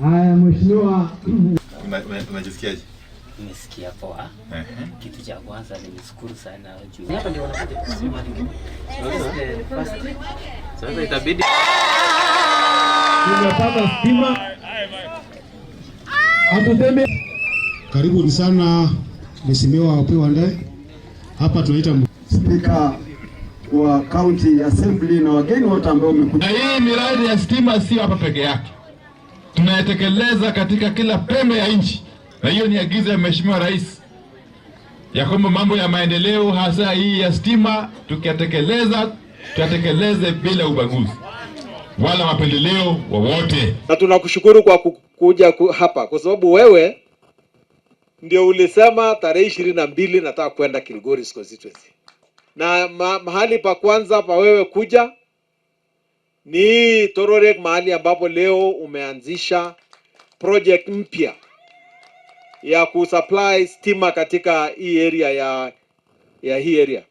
Haya, mheshimiwa. Unajisikiaje? Nimesikia poa. Kitu cha kwanza nimeshukuru sana juu. Hapa ndio wanakuja. Sasa itabidi Tumepata stima. Hatusemi. Karibuni sana Mheshimiwa Opiyo Wandayi. Hapa tunaita Spika wa County Assembly na wageni wote ambao wamekuja. Na hii miradi ya stima sio hapa peke yake, tunayetekeleza katika kila pembe ya nchi, na hiyo ni agizo ya Mheshimiwa Rais ya kwamba mambo ya maendeleo hasa hii ya stima tukiyatekeleza, tuyatekeleze bila ubaguzi wala mapendeleo wowote. Na tunakushukuru kwa kuja hapa kwa sababu wewe ndio ulisema tarehe 22 nataka kwenda Kilgoris constituency. Na mahali pa kwanza pa wewe kuja ni Tororek, mahali ambapo leo umeanzisha project mpya ya kusupply stima katika hii area ya hii area.